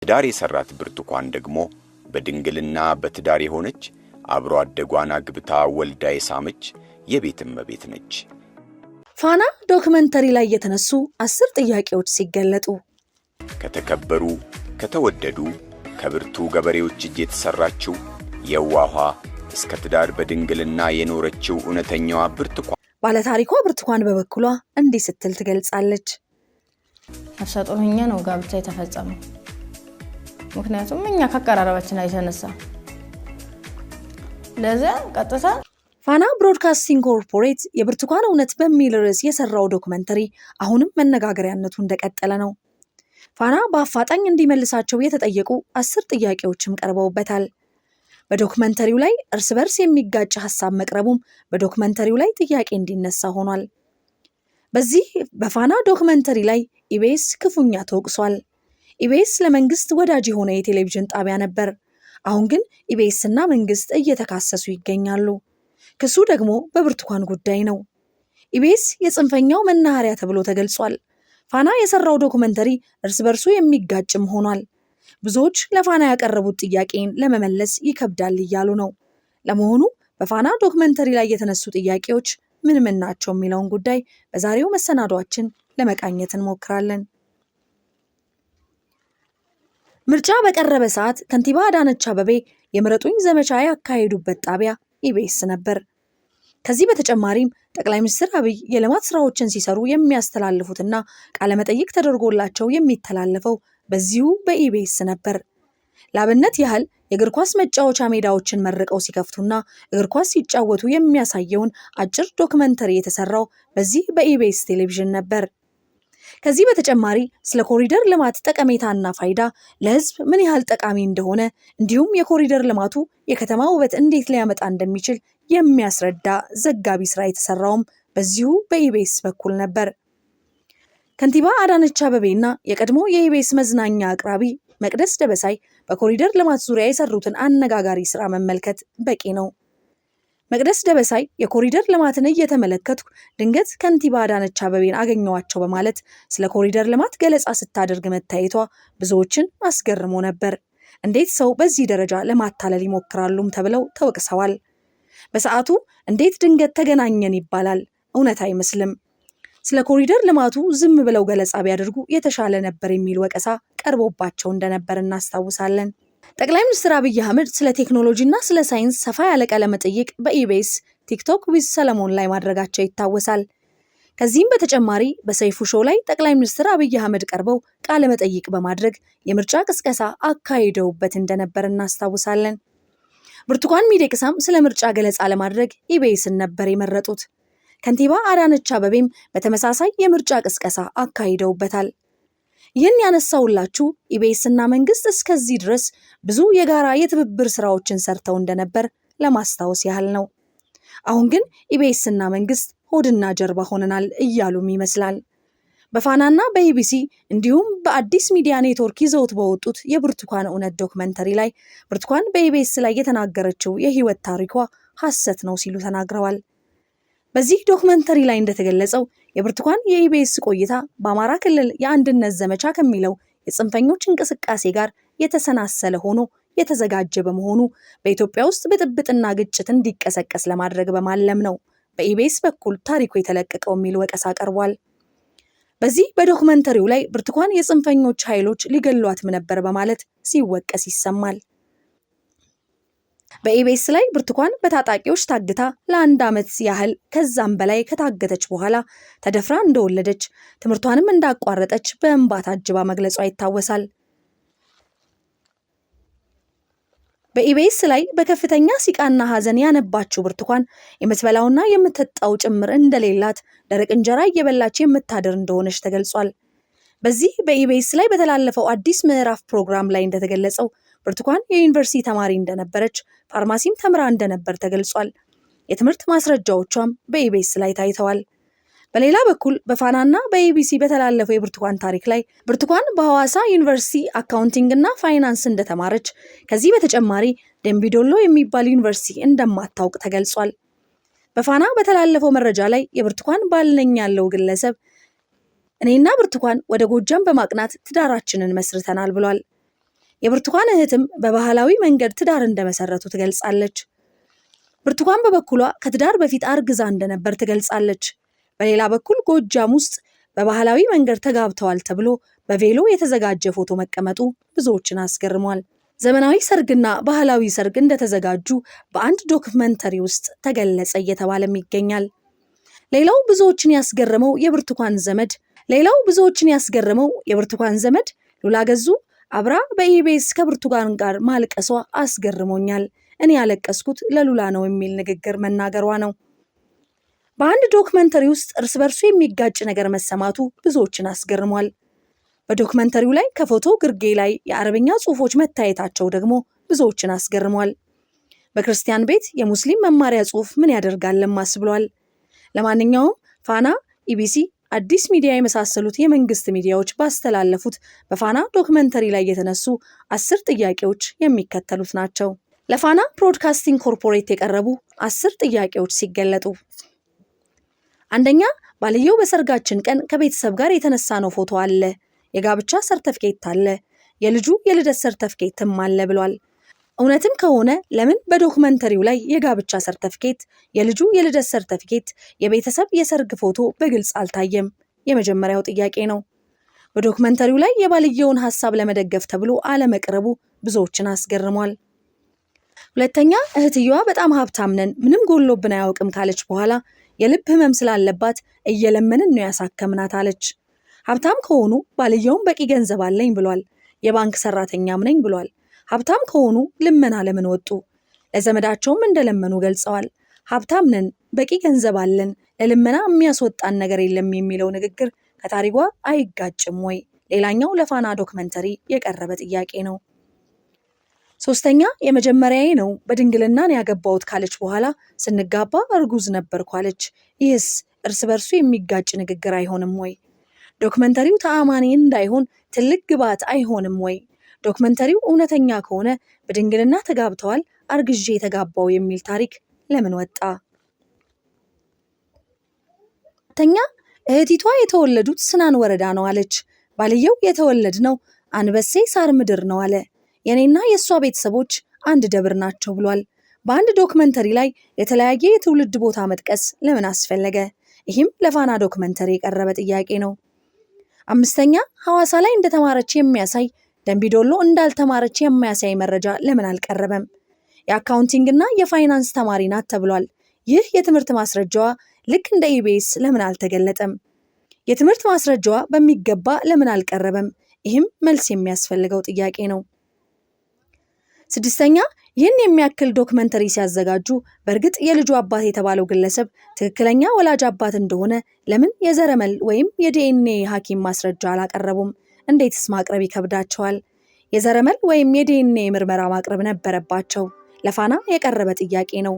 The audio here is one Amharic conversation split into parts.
ትዳር የሰራት ብርቱካን ደግሞ በድንግልና በትዳር የሆነች፣ አብሮ አደጓን አግብታ ወልዳ የሳመች የቤት እመቤት ነች። ፋና ዶክመንተሪ ላይ የተነሱ 10 ጥያቄዎች ሲገለጡ። ከተከበሩ፣ ከተወደዱ፣ ከብርቱ ገበሬዎች እጅ የተሰራችው የዋኋ፣ እስከ ትዳር በድንግልና የኖረችው እውነተኛዋ ብርቱካን ባለታሪኳ ብርቱካን በበኩሏ እንዲህ ስትል ትገልጻለች። ነፍሰ ጡር ሆኜ ነው ጋብቻ የተፈጸመው። ምክንያቱም እኛ ከአቀራረባችን የተነሳ ለዚያ ቀጥታ። ፋና ብሮድካስቲንግ ኮርፖሬት የብርቱካን እውነት በሚል ርዕስ የሰራው ዶክመንተሪ አሁንም መነጋገሪያነቱ እንደቀጠለ ነው። ፋና በአፋጣኝ እንዲመልሳቸው የተጠየቁ 10 ጥያቄዎችም ቀርበውበታል። በዶክመንተሪው ላይ እርስ በርስ የሚጋጭ ሀሳብ መቅረቡም በዶክመንተሪው ላይ ጥያቄ እንዲነሳ ሆኗል። በዚህ በፋና ዶክመንተሪ ላይ ኢቢኤስ ክፉኛ ተወቅሷል። ኢቢኤስ ለመንግስት ወዳጅ የሆነ የቴሌቪዥን ጣቢያ ነበር። አሁን ግን ኢቢኤስና መንግስት እየተካሰሱ ይገኛሉ። ክሱ ደግሞ በብርቱካን ጉዳይ ነው። ኢቢኤስ የጽንፈኛው መናኸሪያ ተብሎ ተገልጿል። ፋና የሰራው ዶክመንተሪ እርስ በርሱ የሚጋጭም ሆኗል። ብዙዎች ለፋና ያቀረቡት ጥያቄን ለመመለስ ይከብዳል እያሉ ነው። ለመሆኑ በፋና ዶክመንተሪ ላይ የተነሱ ጥያቄዎች ምን ምን ናቸው የሚለውን ጉዳይ በዛሬው መሰናዷችን ለመቃኘት እንሞክራለን። ምርጫ በቀረበ ሰዓት ከንቲባ አዳነች አቤቤ የምረጡኝ ዘመቻ ያካሄዱበት ጣቢያ ኢቢኤስ ነበር። ከዚህ በተጨማሪም ጠቅላይ ሚኒስትር አብይ የልማት ስራዎችን ሲሰሩ የሚያስተላልፉትና ቃለመጠይቅ ተደርጎላቸው የሚተላለፈው በዚሁ በኢቢኤስ ነበር። ለአብነት ያህል የእግር ኳስ መጫወቻ ሜዳዎችን መርቀው ሲከፍቱና እግር ኳስ ሲጫወቱ የሚያሳየውን አጭር ዶክመንተሪ የተሰራው በዚህ በኢቢኤስ ቴሌቪዥን ነበር። ከዚህ በተጨማሪ ስለ ኮሪደር ልማት ጠቀሜታና ፋይዳ፣ ለሕዝብ ምን ያህል ጠቃሚ እንደሆነ፣ እንዲሁም የኮሪደር ልማቱ የከተማ ውበት እንዴት ሊያመጣ እንደሚችል የሚያስረዳ ዘጋቢ ስራ የተሰራውም በዚሁ በኢቢኤስ በኩል ነበር። ከንቲባ አዳነች አቤቤና የቀድሞ የኢቢኤስ መዝናኛ አቅራቢ መቅደስ ደበሳይ በኮሪደር ልማት ዙሪያ የሰሩትን አነጋጋሪ ስራ መመልከት በቂ ነው። መቅደስ ደበሳይ የኮሪደር ልማትን እየተመለከትኩ ድንገት ከንቲባ አዳነች አቤቤን አገኘዋቸው በማለት ስለ ኮሪደር ልማት ገለጻ ስታደርግ መታየቷ ብዙዎችን አስገርሞ ነበር። እንዴት ሰው በዚህ ደረጃ ለማታለል ይሞክራሉም ተብለው ተወቅሰዋል። በሰዓቱ እንዴት ድንገት ተገናኘን ይባላል? እውነት አይመስልም። ስለ ኮሪደር ልማቱ ዝም ብለው ገለጻ ቢያደርጉ የተሻለ ነበር የሚል ወቀሳ ቀርቦባቸው እንደነበር እናስታውሳለን። ጠቅላይ ሚኒስትር አብይ አህመድ ስለ ቴክኖሎጂና ስለ ሳይንስ ሰፋ ያለ ቃለ መጠይቅ በኢቢኤስ TechTalk with ሰለሞን ላይ ማድረጋቸው ይታወሳል። ከዚህም በተጨማሪ በሰይፉ show ላይ ጠቅላይ ሚኒስትር አብይ አህመድ ቀርበው ቃለ መጠይቅ በማድረግ የምርጫ ቅስቀሳ አካሂደውበት እንደነበር እናስታውሳለን። ብርቱካን ሚደቅሳም ስለ ምርጫ ገለጻ ለማድረግ ኢቢኤስን ነበር የመረጡት። ከንቲባ አዳነች አቤቤም በተመሳሳይ የምርጫ ቅስቀሳ አካሂደውበታል። ይህን ያነሳውላችሁ ኢቢኤስና መንግስት እስከዚህ ድረስ ብዙ የጋራ የትብብር ስራዎችን ሰርተው እንደነበር ለማስታወስ ያህል ነው። አሁን ግን ኢቢኤስና መንግስት ሆድና ጀርባ ሆነናል እያሉም ይመስላል። በፋናና በኢቢሲ እንዲሁም በአዲስ ሚዲያ ኔትወርክ ይዘውት በወጡት የብርቱካን እውነት ዶክመንተሪ ላይ ብርቱካን በኢቢኤስ ላይ የተናገረችው የህይወት ታሪኳ ሐሰት ነው ሲሉ ተናግረዋል። በዚህ ዶክመንተሪ ላይ እንደተገለጸው የብርቱካን የኢቢኤስ ቆይታ በአማራ ክልል የአንድነት ዘመቻ ከሚለው የጽንፈኞች እንቅስቃሴ ጋር የተሰናሰለ ሆኖ የተዘጋጀ በመሆኑ በኢትዮጵያ ውስጥ ብጥብጥና ግጭት እንዲቀሰቀስ ለማድረግ በማለም ነው በኢቢኤስ በኩል ታሪኩ የተለቀቀው የሚል ወቀሳ ቀርቧል። በዚህ በዶክመንተሪው ላይ ብርቱካን የጽንፈኞች ኃይሎች ሊገሏትም ነበር በማለት ሲወቀስ ይሰማል። በኢቢኤስ ላይ ብርቱካን በታጣቂዎች ታግታ ለ1 ዓመት ያህል ከዛም በላይ ከታገተች በኋላ ተደፍራ እንደወለደች፣ ትምህርቷንም እንዳቋረጠች በእንባ ታጅባ መግለጿ ይታወሳል። በኢቢኤስ ላይ በከፍተኛ ሲቃና ሐዘን ያነባችው ብርቱካን የምትበላውና የምትጠጣው ጭምር እንደሌላት፣ ደረቅ እንጀራ እየበላች የምታድር እንደሆነች ተገልጿል። በዚህ በኢቢኤስ ላይ በተላለፈው አዲስ ምዕራፍ ፕሮግራም ላይ እንደተገለጸው ብርቱካን የዩኒቨርሲቲ ተማሪ እንደነበረች፣ ፋርማሲም ተምራ እንደነበር ተገልጿል። የትምህርት ማስረጃዎቿም በኢቢኤስ ላይ ታይተዋል። በሌላ በኩል በፋናና በኢቢሲ በተላለፈው የብርቱካን ታሪክ ላይ ብርቱካን በሐዋሳ ዩኒቨርሲቲ accounting እና ፋይናንስ እንደተማረች፣ ከዚህ በተጨማሪ ደምቢዶሎ የሚባል ዩኒቨርሲቲ እንደማታውቅ ተገልጿል። በፋና በተላለፈው መረጃ ላይ የብርቱካን ባል ነኝ ያለው ግለሰብ እኔና ብርቱካን ወደ ጎጃም በማቅናት ትዳራችንን መስርተናል ብሏል። የብርቱካን እህትም በባህላዊ መንገድ ትዳር እንደመሰረቱ ትገልጻለች። ብርቱካን በበኩሏ ከትዳር በፊት አርግዛ እንደነበር ትገልጻለች። በሌላ በኩል ጎጃም ውስጥ በባህላዊ መንገድ ተጋብተዋል ተብሎ በቬሎ የተዘጋጀ ፎቶ መቀመጡ ብዙዎችን አስገርሟል። ዘመናዊ ሰርግና ባህላዊ ሰርግ እንደተዘጋጁ በአንድ ዶክመንተሪ ውስጥ ተገለጸ እየተባለም ይገኛል። ሌላው ብዙዎችን ያስገረመው የብርቱካን ዘመድ ሌላው ብዙዎችን ያስገረመው የብርቱካን ዘመድ ሉላ ገዙ አብራ በኢቢኤስ ከብርቱካን ጋር ማልቀሷ አስገርሞኛል። እኔ ያለቀስኩት ለሉላ ነው የሚል ንግግር መናገሯ ነው። በአንድ ዶክመንተሪ ውስጥ እርስ በርሱ የሚጋጭ ነገር መሰማቱ ብዙዎችን አስገርሟል። በዶክመንተሪው ላይ ከፎቶ ግርጌ ላይ የአረብኛ ጽሑፎች መታየታቸው ደግሞ ብዙዎችን አስገርሟል። በክርስቲያን ቤት የሙስሊም መማሪያ ጽሑፍ ምን ያደርጋልም አስብሏል። ለማንኛውም ፋና፣ ኢቢሲ፣ አዲስ ሚዲያ የመሳሰሉት የመንግስት ሚዲያዎች ባስተላለፉት በፋና ዶክመንተሪ ላይ የተነሱ 10 ጥያቄዎች የሚከተሉት ናቸው። ለፋና ብሮድካስቲንግ ኮርፖሬት የቀረቡ 10 ጥያቄዎች ሲገለጡ፣ አንደኛ፣ ባልየው በሰርጋችን ቀን ከቤተሰብ ጋር የተነሳነው ፎቶ አለ፣ የጋብቻ ሰርተፍኬት አለ፣ የልጁ የልደት ሰርተፍኬትም አለ ብሏል። እውነትም ከሆነ ለምን በዶክመንተሪው ላይ የጋብቻ ሰርተፍኬት፣ የልጁ የልደት ሰርተፍኬት፣ የቤተሰብ የሰርግ ፎቶ በግልጽ አልታየም? የመጀመሪያው ጥያቄ ነው። በዶክመንተሪው ላይ የባልየውን ሀሳብ ለመደገፍ ተብሎ አለመቅረቡ ብዙዎችን አስገርሟል። ሁለተኛ፣ እህትየዋ በጣም ሀብታም ነን፣ ምንም ጎሎብን አያውቅም ካለች በኋላ የልብ ህመም ስላለባት እየለመንን ነው ያሳከምናት አለች። ሀብታም ከሆኑ ባልየውም በቂ ገንዘብ አለኝ ብሏል። የባንክ ሰራተኛም ነኝ ብሏል። ሀብታም ከሆኑ ልመና ለምን ወጡ? ለዘመዳቸውም እንደለመኑ ገልጸዋል። ሀብታም ነን፣ በቂ ገንዘብ አለን፣ ለልመና የሚያስወጣን ነገር የለም የሚለው ንግግር ከታሪኳ አይጋጭም ወይ? ሌላኛው ለፋና ዶክመንተሪ የቀረበ ጥያቄ ነው። ሶስተኛ፣ የመጀመሪያዬ ነው በድንግልና ነው ያገባሁት ካለች በኋላ ስንጋባ እርጉዝ ነበርኩ አለች። ይህስ እርስ በርሱ የሚጋጭ ንግግር አይሆንም ወይ? ዶክመንተሪው ተአማኒ እንዳይሆን ትልቅ ግብዓት አይሆንም ወይ? ዶክመንተሪው እውነተኛ ከሆነ በድንግልና ተጋብተዋል፣ አርግዤ የተጋባው የሚል ታሪክ ለምን ወጣ? አራተኛ፣ እህቲቷ የተወለዱት ስናን ወረዳ ነው አለች። ባልየው የተወለድነው አንበሴ ሳር ምድር ነው አለ። የኔና የእሷ ቤተሰቦች አንድ ደብር ናቸው ብሏል። በአንድ ዶክመንተሪ ላይ የተለያየ የትውልድ ቦታ መጥቀስ ለምን አስፈለገ? ይህም ለፋና ዶክመንተሪ የቀረበ ጥያቄ ነው። አምስተኛ፣ ሐዋሳ ላይ እንደተማረች የሚያሳይ ደንቢዶሎ እንዳልተማረች የሚያሳይ መረጃ ለምን አልቀረበም? የ accounting እና የፋይናንስ ተማሪ ናት ተብሏል። ይህ የትምህርት ማስረጃዋ ልክ እንደ ኢቢኤስ ለምን አልተገለጠም? የትምህርት ማስረጃዋ በሚገባ ለምን አልቀረበም? ይህም መልስ የሚያስፈልገው ጥያቄ ነው። ስድስተኛ፣ ይህን የሚያክል ዶክመንተሪ ሲያዘጋጁ በእርግጥ የልጁ አባት የተባለው ግለሰብ ትክክለኛ ወላጅ አባት እንደሆነ ለምን የዘረመል ወይም የዲኤንኤ ሐኪም ማስረጃ አላቀረቡም? እንዴትስ ማቅረብ ይከብዳቸዋል? የዘረመል ወይም የዲኤንኤ ምርመራ ማቅረብ ነበረባቸው። ለፋና የቀረበ ጥያቄ ነው።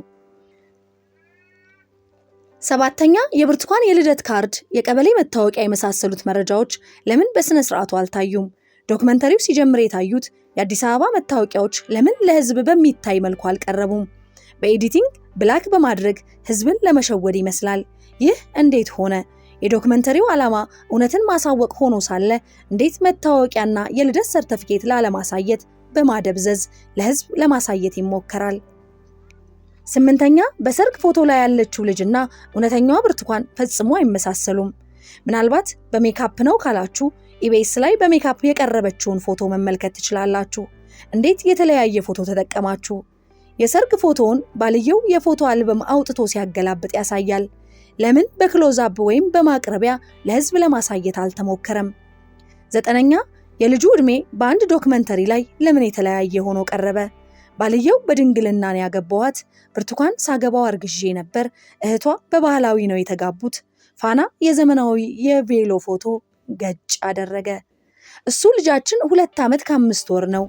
ሰባተኛ፣ የብርቱካን የልደት ካርድ፣ የቀበሌ መታወቂያ የመሳሰሉት መረጃዎች ለምን በስነ ስርዓቱ አልታዩም? ዶክመንተሪው ሲጀምር የታዩት የአዲስ አበባ መታወቂያዎች ለምን ለሕዝብ በሚታይ መልኩ አልቀረቡም? በ editing black በማድረግ ሕዝብን ለመሸወድ ይመስላል። ይህ እንዴት ሆነ? የዶክመንተሪው ዓላማ እውነትን ማሳወቅ ሆኖ ሳለ እንዴት መታወቂያና የልደት ሰርተፍኬት ላለማሳየት በማደብዘዝ ለሕዝብ ለማሳየት ይሞከራል? ስምንተኛ፣ በሰርግ ፎቶ ላይ ያለችው ልጅና እውነተኛዋ ብርቱካን ፈጽሞ አይመሳሰሉም። ምናልባት በሜካፕ ነው ካላችሁ ኢቢኤስ ላይ በሜካፕ የቀረበችውን ፎቶ መመልከት ትችላላችሁ። እንዴት የተለያየ ፎቶ ተጠቀማችሁ? የሰርግ ፎቶውን ባልየው የፎቶ አልበም አውጥቶ ሲያገላብጥ ያሳያል። ለምን በ close-up ወይም በማቅረቢያ ለሕዝብ ለማሳየት አልተሞከረም? ዘጠነኛ፣ የልጁ ዕድሜ በአንድ ዶክመንተሪ ላይ ለምን የተለያየ ሆኖ ቀረበ? ባልየው በድንግልና ነው ያገባዋት፣ ብርቱካን ሳገባው አርግዤ ነበር፣ እህቷ በባህላዊ ነው የተጋቡት። ፋና የዘመናዊ የቬሎ ፎቶ ገጭ አደረገ። እሱ ልጃችን 2 ዓመት ከ5 ወር ነው።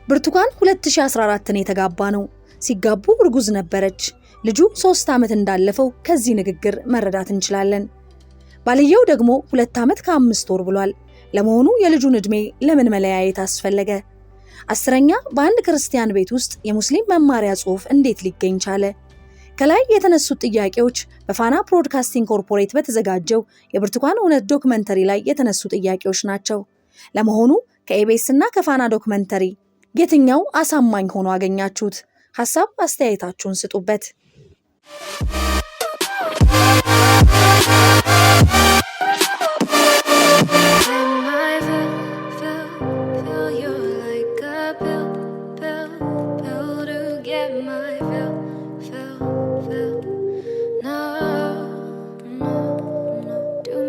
ብርቱካን 2014 ነው የተጋባ ነው። ሲጋቡ እርጉዝ ነበረች። ልጁ 3 ዓመት እንዳለፈው ከዚህ ንግግር መረዳት እንችላለን። ባልየው ደግሞ 2 ዓመት ከ5 ወር ብሏል። ለመሆኑ የልጁን ዕድሜ ለምን መለያየት አስፈለገ? አስረኛ፣ በአንድ ክርስቲያን ቤት ውስጥ የሙስሊም መማሪያ ጽሑፍ እንዴት ሊገኝ ቻለ? ከላይ የተነሱት ጥያቄዎች በፋና ብሮድካስቲንግ ኮርፖሬት በተዘጋጀው የብርቱካን እውነት ዶክመንተሪ ላይ የተነሱ ጥያቄዎች ናቸው። ለመሆኑ ከኢቢኤስ እና ከፋና ዶክመንተሪ የትኛው አሳማኝ ሆኖ አገኛችሁት? ሀሳብ አስተያየታችሁን ስጡበት። My pill, pill, pill, you're like a pill, pill, pill to get my fill.